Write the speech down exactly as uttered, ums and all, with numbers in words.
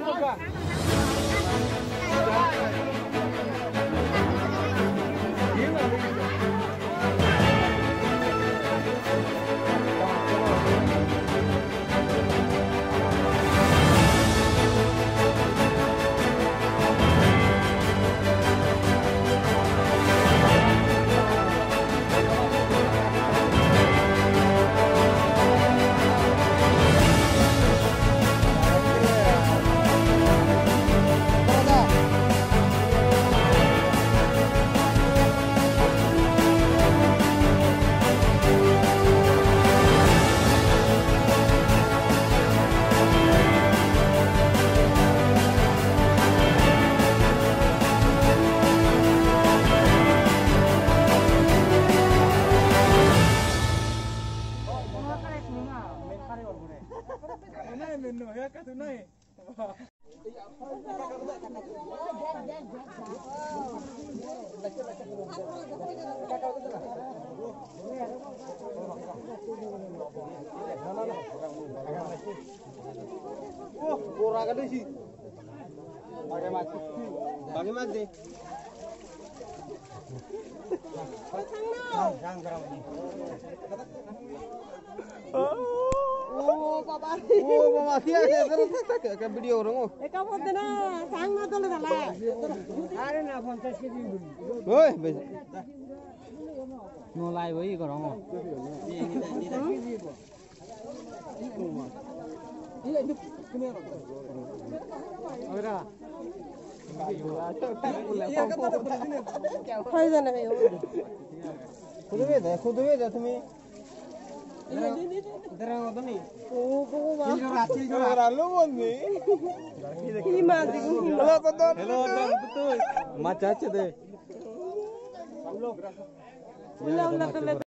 Oh, baba. Oh, baba, siya, siya, siya, siya, siya, video orang, oh. Eka bote na, sang na dole dala. Are na, ponchash kg. Oi, be-, no lai, oi, gorong, oh. Hai jana hai. Kudu beda, kudu beda tumi. Hello, hello, hello. Macha chede.